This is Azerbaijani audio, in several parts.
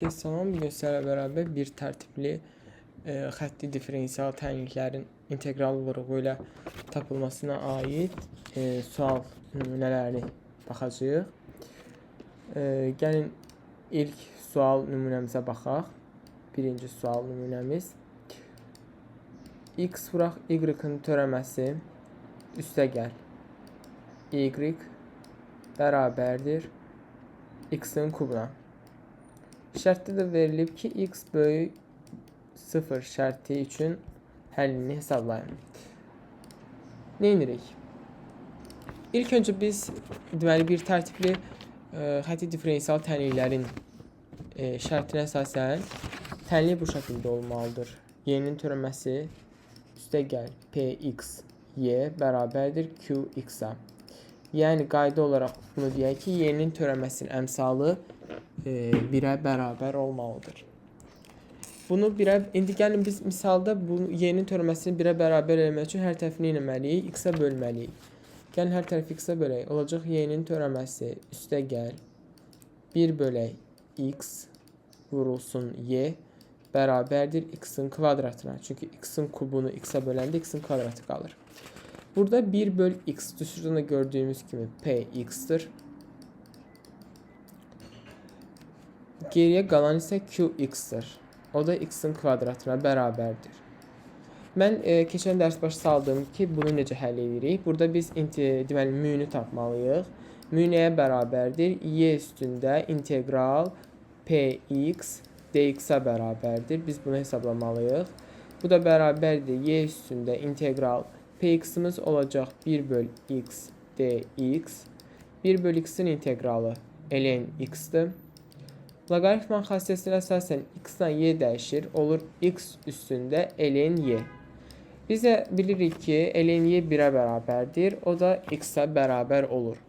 Salam, bu gün sizlərlə bərabər bir tərtibli xətti diferensial tənliklərin integral vurğu ilə tapılmasına aid sual nümunələrini baxacağıq. Gəlin ilk sual nümunəmizə baxaq. Birinci sual nümunəmiz. X vuraq Y-ın törəməsi üstə gəl. Y bərabərdir X-in kubuna. Şərtdə də verilib ki, x böyük 0 şərti üçün həllini hesablayın. Nə edirik? İlk öncə biz deməli bir tərtibli xətti diferensial tənliklərin şərtinə əsasən tənlik bu şəkildə olmalıdır. Y-nin törəməsi üstə gəl px y bərabərdir qx-a. Yəni qayda olaraq bunu deyək ki, y-nin törəməsinin əmsalı 1-ə bərabər olmalıdır. Bunu 1-ə, indi gəlin biz misalda bu y-nin törəməsini 1-ə bərabər eləmək üçün hər tərəfi nə etməliyik? X-ə bölməliyik. Gəlin hər tərəfi x-ə bölək. Olacaq y-nin törəməsi üstə gəl 1 bölək x vurulsun y bərabərdir x-in kvadratına. Çünki x-in kubunu x-ə böləndə x-in kvadratı qalır. Burada 1 böl x düsturdan da gördüyümüz kimi px-dir. Geriyə qalan isə qx-dir. O da x-in kvadratına bərabərdir. Mən keçən dərs başa saldım ki, bunu necə həll edirik? Burada biz deməli mü-nü tapmalıyıq. Mü nəyə bərabərdir? Y üstündə integral px dx-ə bərabərdir. Biz bunu hesablamalıyıq. Bu da bərabərdir y üstündə integral px-imiz olacaq 1 böl x dx. 1 böl x-in inteqralı ln x-dir. Loqaritmanın xassəsinə əsasən x-la y dəyişir. Olur x üstündə ln y. Biz də bilirik ki, ln y 1-ə bərabərdir. O da x-ə bərabər olur.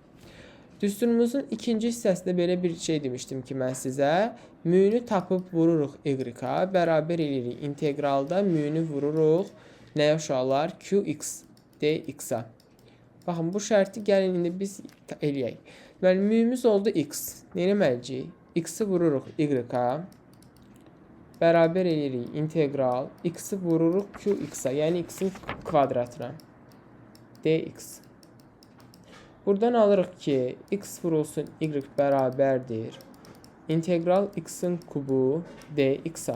Düsturumuzun ikinci hissəsində belə bir şey demişdim ki, mən sizə mü-nü tapıb vururuq y-a, bərabər eləyirik. İnteqralda mü-nü vururuq nəyə uşaqlar? Qx dx-a. Baxın, bu şərti gəlin indi biz eləyək. Deməli, mü-müz oldu x. Nə etməliyik? X-i vururuq y-a, bərabər eləyirik integral, x-i vururuq qx-a, yəni x-in kvadratına, dx. Buradan alırıq ki, x vurulsun y bərabərdir integral x-in kubu dx-a.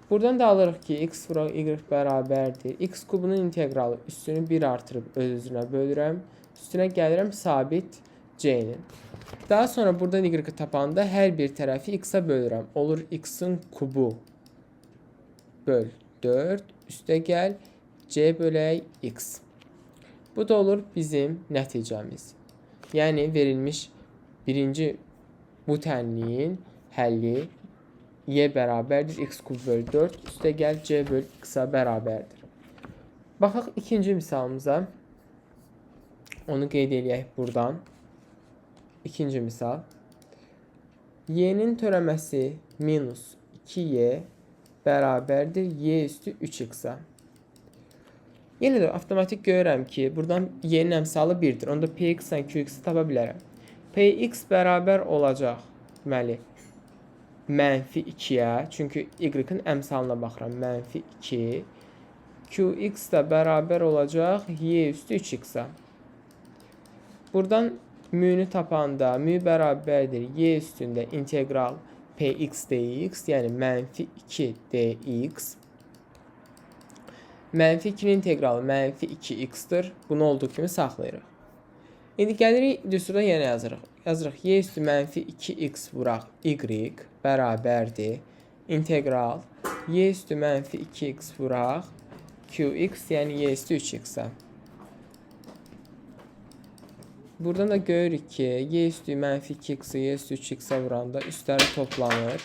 Buradan da alırıq ki, x vuraq y bərabərdir. X kubunun inteqralı üstünü 1 artırıb öz-özünə bölürəm. Üstünə gəlirəm sabit c-nin. Daha sonra buradan y-i tapanda hər bir tərəfi x-a bölürəm. Olur x-in kubu böl 4 üstə gəl c bölək x. Bu da olur bizim nəticəmiz. Yəni verilmiş birinci bu tənliyin həlli y bərabərdir x kub böl 4 üstə gəl c böl x-a bərabərdir. Baxaq ikinci misalımıza. Onu qeyd eləyək buradan. İkinci misal. Y-nin törəməsi minus 2y bərabərdir y üstü 3x-a. Yenə də avtomatik görürəm ki, buradan y-nin əmsalı 1-dir. Onda px-lə qx-i tapa bilərəm. Px bərabər olacaq, deməli, mənfi 2-yə, çünki y-ın əmsalına baxıram, mənfi 2. Qx də bərabər olacaq y üstü 3x-a. Buradan mü-nü tapanda mü bərabərdir y üstündə integral px dx, yəni mənfi 2 dx. Mənfi 2-nin inteqralı mənfi 2x-dir. Bunu olduğu kimi saxlayırıq. İndi gəlirik düsturda yenə yazırıq. Yazırıq y üstü mənfi 2x vuraq y bərabərdir integral y üstü mənfi 2x vuraq qx, yəni y üstü 3x-a. Buradan da görürük ki, y üstü mənfi 2x-i y üstü 3x-a vuranda üstləri toplanır.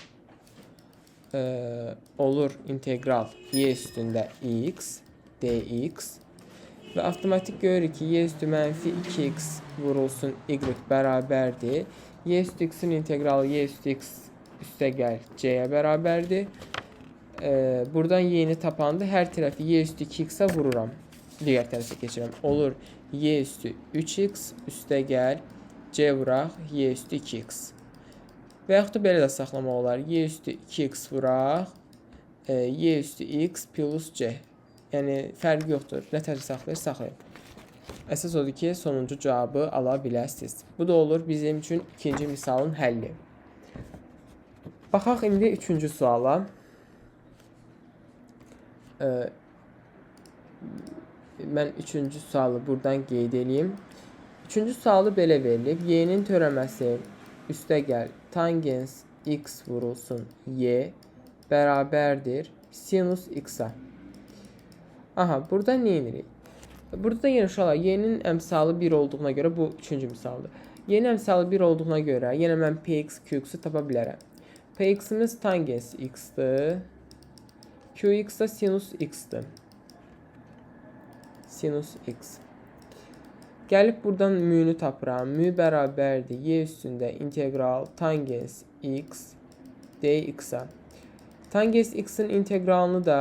Olur integral y üstündə x dx və avtomatik görürük ki, y üstü mənfi 2x vurulsun y bərabərdir. Y üstü x-in inteqralı y üstü x üstə gəl c-yə bərabərdir. Buradan y-ni tapanda hər tərəfi y üstü 2x-a vururam. Digər tərəfə keçirəm. Olur y üstü 3x üstə gəl c vuraq y üstü 2x. Və yaxud da belə də saxlamaq olar. Y üstü 2x vuraq, y üstü x plus c. Yəni, fərqi yoxdur. Nə tərz saxlayır, saxlayır. Əsas odur ki, sonuncu cavabı ala biləsiniz. Bu da olur bizim üçün ikinci misalın həlli. Baxaq indi üçüncü suala. Mən üçüncü sualı buradan qeyd edeyim. Üçüncü sualı belə verilib. Y-nin törəməsi üstə gəl tangens x vurulsun y bərabərdir sinus x-a. Aha, burada nə edirik? Burada da yenə uşaqlar, y-nin əmsalı 1 olduğuna görə bu üçüncü misaldır. Y-nin əmsalı 1 olduğuna görə yenə mən px, qx-ı tapa bilərəm. Px-imiz tangens x-dir. Qx da sinus x-dir. Sinus x. Gəlib buradan mü-nü tapıram. Mü bərabərdir y üstündə integral tangens x dx-a. Tangens x-in integralını da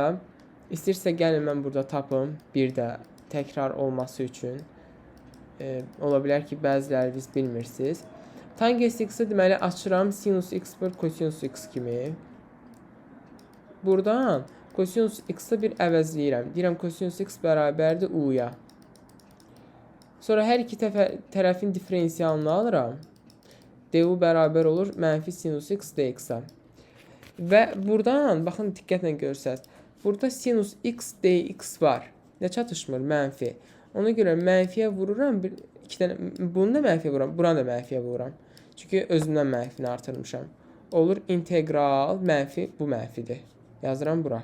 istəyirsə gəlin mən burada tapım. Bir də təkrar olması üçün. Ola bilər ki, bəziləriniz bilmirsiniz. Tangens x-i deməli açıram sinus x böl kosinus x kimi. Buradan kosinus x-i bir əvəzləyirəm. Deyirəm kosinus x bərabərdir u-ya. Sonra hər iki tərəfin diferensialını alıram. Du bərabər olur mənfi sinus x dx-a. Və buradan, baxın diqqətlə görsəz, burada sinus x dx var. Nə çatışmır? Mənfi. Ona görə mənfiyə vururam, bir, iki dənə, bunu da mənfiyə vururam, buranı da mənfiyə vururam. Çünki özümdən mənfini artırmışam. Olur integral mənfi, bu mənfidir. Yazıram bura.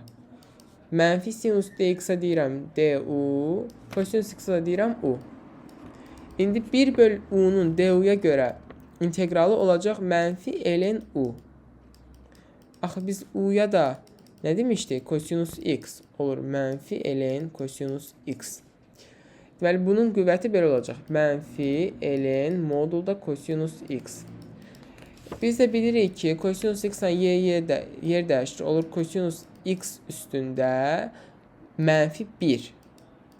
Mənfi sinus dx-a deyirəm du, kosinus x-a da deyirəm u. İndi 1 böl u-nun du-ya görə integralı olacaq mənfi ln u. Axı biz u-ya da nə demişdik? Kosinus x olur mənfi ln kosinus x. Deməli, bunun qüvvəti belə olacaq. Mənfi ln modulda kosinus x. Biz də bilirik ki, kosinus x-la y yer dəyişdirir. Olur kosinus x üstündə mənfi 1.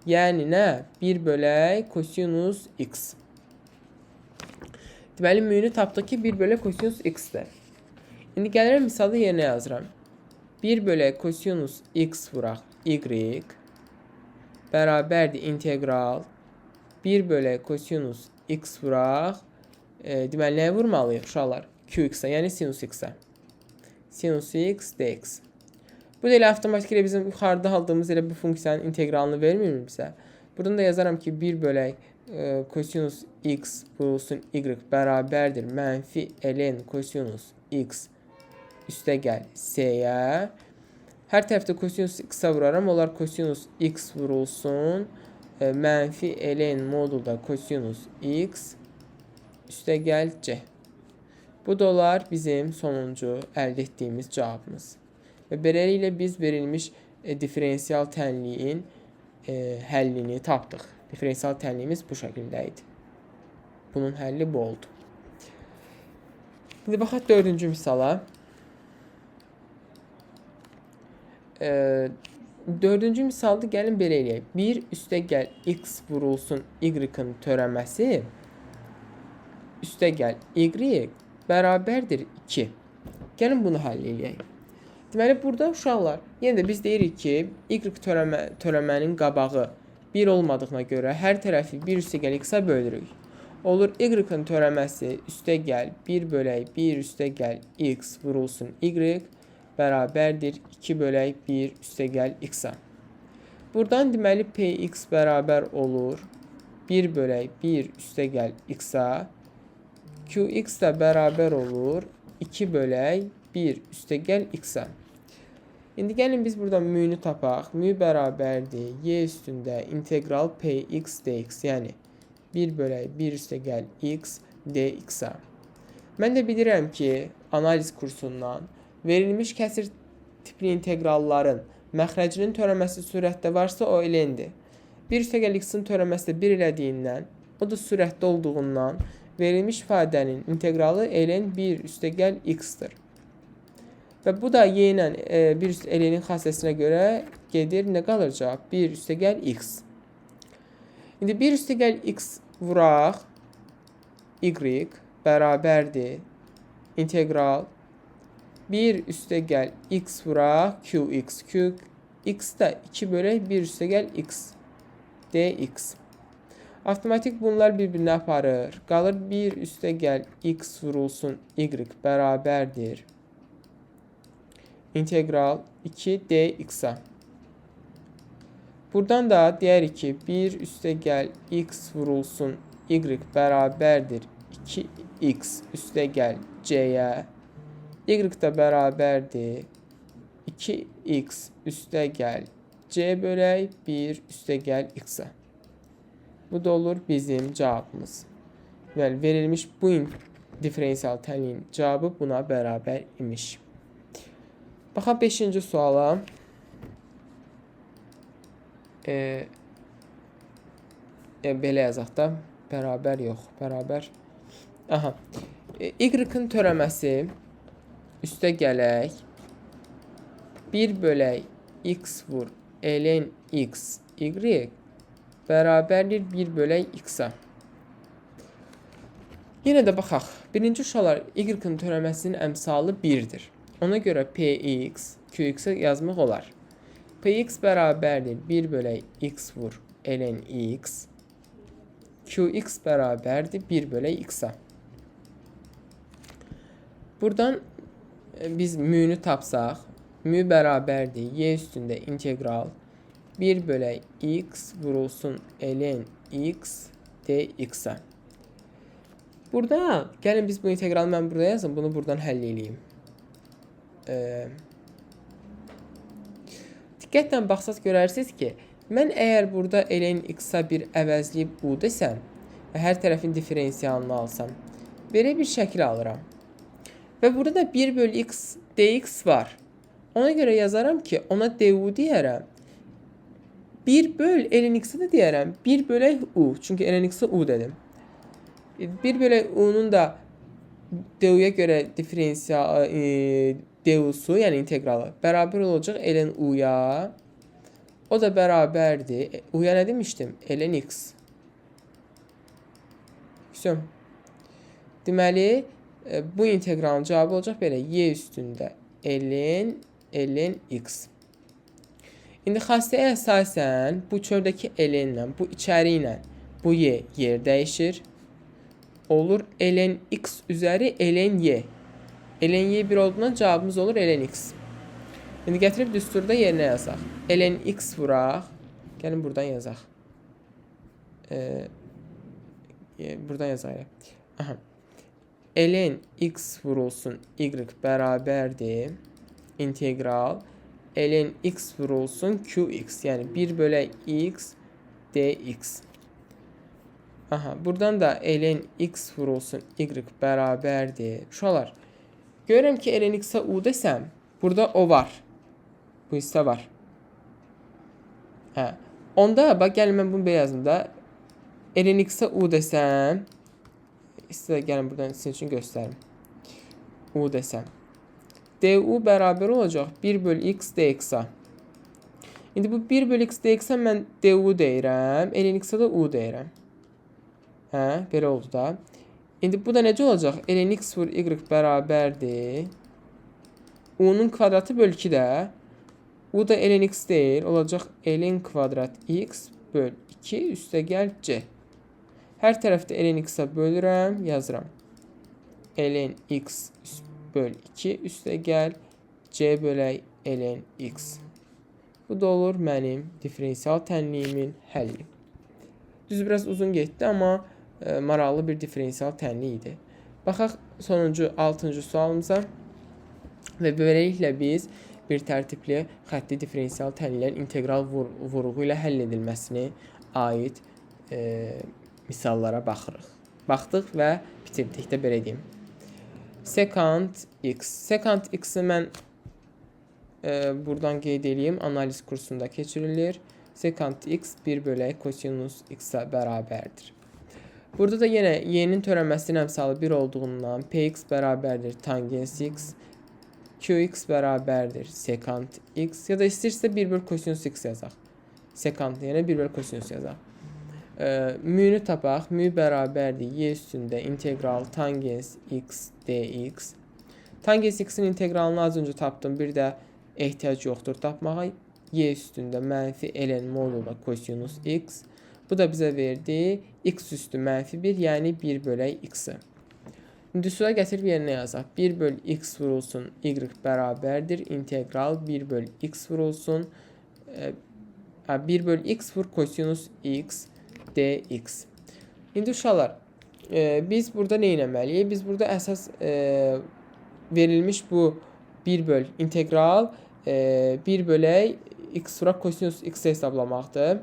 Yəni nə? 1 bölək kosinus x. Deməli, mü-nü tapdıq ki, 1 bölək kosinus x-dir. İndi gəlirəm misalı yerinə yazıram. 1 bölək kosinus x vuraq y bərabərdir integral 1 bölək kosinus x vuraq. Deməli, nəyə vurmalıyıq uşaqlar? Qx-a, yəni sinus x-a. Sinus x dx. Bu da elə avtomatik elə bizim yuxarıda aldığımız elə bu funksiyanın integralını vermir bizə? Buradan da yazaram ki, 1 bölək kosinus x vurulsun y bərabərdir mənfi ln kosinus x üstə gəl c-yə. Hər tərəfdə kosinus x-a vuraram. Onlar kosinus x vurulsun. Mənfi ln modulda kosinus x üstə gəl c. Bu da olar bizim sonuncu əldə etdiyimiz cavabımız. Və beləliklə biz verilmiş diferensial tənliyin həllini tapdıq. Diferensial tənliyimiz bu şəkildə idi. Bunun həlli bu oldu. İndi baxaq dördüncü misala. Dördüncü misalda gəlin belə eləyək. 1 üstə gəl x vurulsun y-ın törəməsi üstə gəl y bərabərdir 2. Gəlin bunu həll eləyək. Deməli, burada uşaqlar, yenə də biz deyirik ki, y törəmənin qabağı 1 olmadığına görə hər tərəfi 1 üstə gəl x-a bölürük. Olur y-ın törəməsi üstə gəl 1 bölək 1 üstə gəl x vurulsun y bərabərdir 2 bölək 1 üstə gəl x-a. Buradan deməli px bərabər olur 1 bölək 1 üstə gəl x-a. Qx də bərabər olur 2 bölək 1 üstə gəl x-a. İndi gəlin biz buradan mü-nü tapaq. Mü bərabərdir y üstündə integral px dx, yəni 1 bölək 1 üstə gəl x dx-a. Mən də bilirəm ki, analiz kursundan verilmiş kəsir tipli inteqralların məxrəcinin törəməsi sürətdə varsa o ln-dir. 1 üstə gəl x-in törəməsi də 1 elədiyindən, o da sürətdə olduğundan verilmiş ifadənin inteqralı ln 1 üstə gəl x-dir. Və bu da y ilə 1 üstə ln-in xassəsinə görə gedir. Nə qalır cavab? 1 üstə gəl x. İndi 1 üstə gəl x vuraq y bərabərdir İntegral 1 üstə gəl x vuraq qx. Q x də 2 bölək 1 üstə gəl x dx. Avtomatik bunlar bir-birinə aparır. Qalır 1 üstə gəl x vurulsun y bərabərdir. İntegral 2 dx-a. Buradan da deyərik ki, 1 üstə gəl x vurulsun y bərabərdir 2x üstə gəl c-yə. Y də bərabərdir 2x üstə gəl c bölək 1 üstə gəl x-a. Bu da olur bizim cavabımız. Deməli, verilmiş bu diferensial tənliyin cavabı buna bərabər imiş. Baxaq 5-ci suala. Belə yazaq da. Bərabər yox, bərabər. Aha. Y-ın törəməsi üstə gələk 1 bölək x vur ln x y bərabərdir 1 bölək x-a. Yenə də baxaq. Birinci uşaqlar y-ın törəməsinin əmsalı 1-dir. Ona görə px qx-ə yazmaq olar. Px bərabərdir 1 bölək x vur ln x. Qx bərabərdir 1 bölək x-a. Buradan biz mü-nü tapsaq, mü bərabərdir y üstündə integral 1 bölək x vurulsun ln x dx-a. Burada, gəlin biz bu integralı mən burada yazım, bunu buradan həll eləyim. Diqqətlə baxsaq görərsiniz ki, mən əgər burada ln x-a bir əvəzləyib u desəm və hər tərəfin diferensialını alsam, belə bir şəkil alıram. Və burada da 1 bölü x dx var. Ona görə yazaram ki, ona du deyərəm. 1 böl ln x-ə də deyərəm. 1 bölək u. Çünki ln x-ə u dedim. 1 bölək u-nun da du-ya görə diferensial du-su, yəni inteqralı bərabər olacaq ln u-ya. O da bərabərdir. U-ya nə demişdim? Ln x. Vəsə. Deməli, bu inteqralın cavabı olacaq belə y üstündə ln ln x. İndi xassəyə əsasən bu çöldəki ln-lə, bu içəri ilə bu y yer dəyişir. Olur ln x üzəri ln y. Ln y 1 olduğundan cavabımız olur ln x. İndi gətirib düsturda yerinə yazaq. Ln x vuraq. Gəlin buradan yazaq. Buradan yazaq. Aha. Ln x vurulsun y bərabərdir integral ln x vurulsun qx, yəni 1 bölək x dx. Aha, buradan da ln x vurulsun y bərabərdir. Uşaqlar, görürəm ki, ln x-a u desəm, burada o var. Bu hissə var. Hə. Onda, bax, gəlin mən bunu belə yazım da. Ln x-a u desəm, sizə gəlin buradan sizin üçün göstərim. U desəm. Du bərabər olacaq 1 bölü x dx-a. İndi bu 1 bölü x dx-a mən du deyirəm, ln x-a da u deyirəm. Hə, belə oldu da. İndi bu da necə olacaq? Ln x vur y bərabərdir. U-nun kvadratı böl 2 də. U da ln x deyil. Olacaq ln kvadrat x böl 2 üstə gəl c. Hər tərəfdə ln x-a bölürəm, yazıram. Ln x böl 2 üstə gəl c bölək ln x. Bu da olur mənim diferensial tənliyimin həlli. Düz biraz uzun getdi, amma maraqlı bir diferensial tənlik idi. Baxaq sonuncu 6-cı sualımıza və beləliklə biz bir tərtibli xətti diferensial tənliklərin integral vurğu ilə həll edilməsini aid misallara baxırıq. Baxdıq və bitirdik də belə deyim. Sekant x. Sekant x-i mən buradan qeyd eləyim. Analiz kursunda keçirilir. Sekant x 1 bölək kosinus x-a bərabərdir. Burada da yenə y'nin törənməsinin əmsalı 1 olduğundan px bərabərdir tangens x, qx bərabərdir sekant x ya da istəyirsə 1 böl kosinus x yazaq. Sekant yenə 1 böl kosinus yazaq. Mü-nü tapaq. Mü bərabərdir y üstündə integral tangens x dx. Tangens x-in inteqralını az öncə tapdım. Bir də ehtiyac yoxdur tapmağa. Y üstündə mənfi ln modulda kosinus x. Bu da bizə verdi x üstü mənfi 1, yəni 1 bölək x-i. İndi suya gətirib yerinə yazaq. 1 böl x vurulsun y bərabərdir. İntegral 1 böl x vurulsun 1 böl x vur kosinus x dx. İndi uşaqlar, biz burada nə etməliyik? Biz burada əsas verilmiş bu 1 böl integral 1 bölək x vuraq kosinus x hesablamaqdır.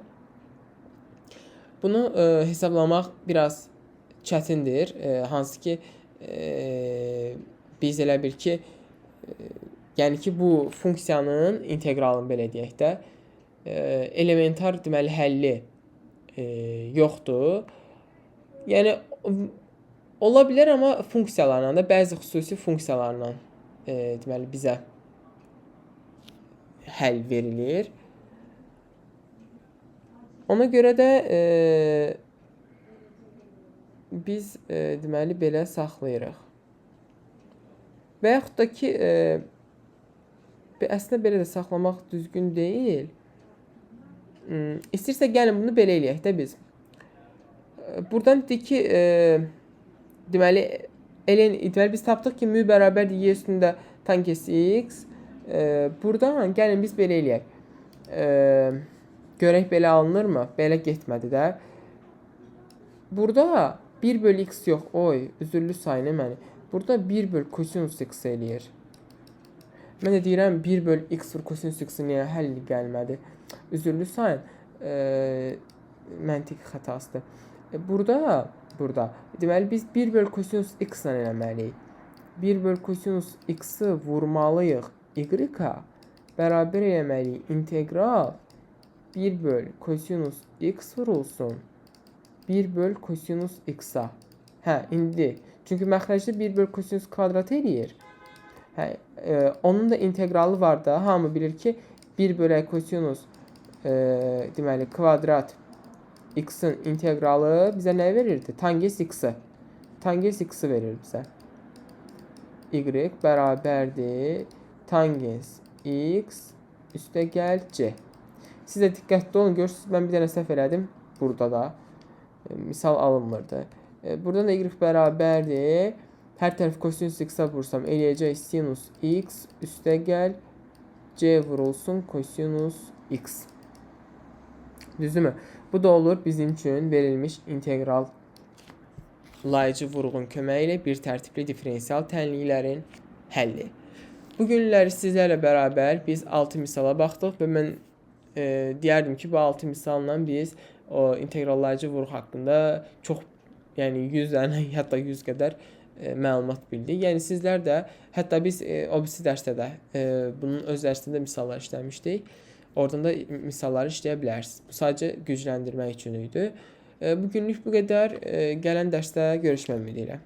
Bunu hesablamaq biraz çətindir. Hansı ki biz elə bil ki, yəni ki bu funksiyanın inteqralını belə deyək də, elementar deməli həlli yoxdur. Yəni ola bilər, amma funksiyalarla da, bəzi xüsusi funksiyalarla deməli bizə həll verilir. Ona görə də biz deməli belə saxlayırıq. Və yaxud da ki, əslində belə də saxlamaq düzgün deyil. İstəyirsə gəlin bunu belə eləyək də biz. Buradan dedik ki, deməli ln, deməli biz tapdıq ki, mü bərabərdir y üstündə tangens x. Buradan gəlin biz belə eləyək. Görək belə alınırmı? Belə getmədi də. Burada 1 bölü x yox. Oy, üzürlü sayın məni. Burada 1 böl kosinus x eləyir. Mən də deyirəm 1 böl x vur kosinus x niyə həll gəlmədi? Üzürlü sayın. Məntiq xətasıdır. Burada deməli biz 1 böl kosinus x ilə eləməliyik. 1 böl kosinus x-i vurmalıyıq y-a bərabər eləməliyik. İntegral 1 böl kosinus x vurulsun 1 böl kosinus x-a. Hə, indi. Çünki məxrəcdə 1 böl kosinus kvadrat eləyir. Hə, onun da inteqralı var da. Hamı bilir ki 1 bölək kosinus deməli kvadrat x-in inteqralı bizə nə verirdi? Tangens x-i. Tangens x-i verir bizə. Y bərabərdir tangens x üstə gəl c. Siz də diqqətli olun. Görürsünüz, mən bir dənə səhv elədim. Burada da. Misal alınmırdı. Buradan da y bərabərdir. Hər tərəf kosinus x-a vursam eləyəcək sinus x üstə gəl c vurulsun kosinus x. Düzdürmü? Bu da olur bizim üçün verilmiş inteqrallayıcı vurğun köməyi ilə bir tərtibli diferensial tənliklərin həlli. Bu günləri sizlərlə bərabər biz 6 misala baxdıq və mən deyərdim ki, bu 6 misalla biz o inteqrallayıcı vurğu haqqında çox, yəni 100 dənə, hətta 100 qədər məlumat bildik. Yəni sizlər də, hətta biz o birisi dərsdə də bunun öz dərsində də misallar işləmişdik. Oradan da misalları işləyə bilərsiniz. Bu sadəcə gücləndirmək üçün idi. Bu günlük bu qədər. Gələn dərsdə görüşmək ümidi ilə.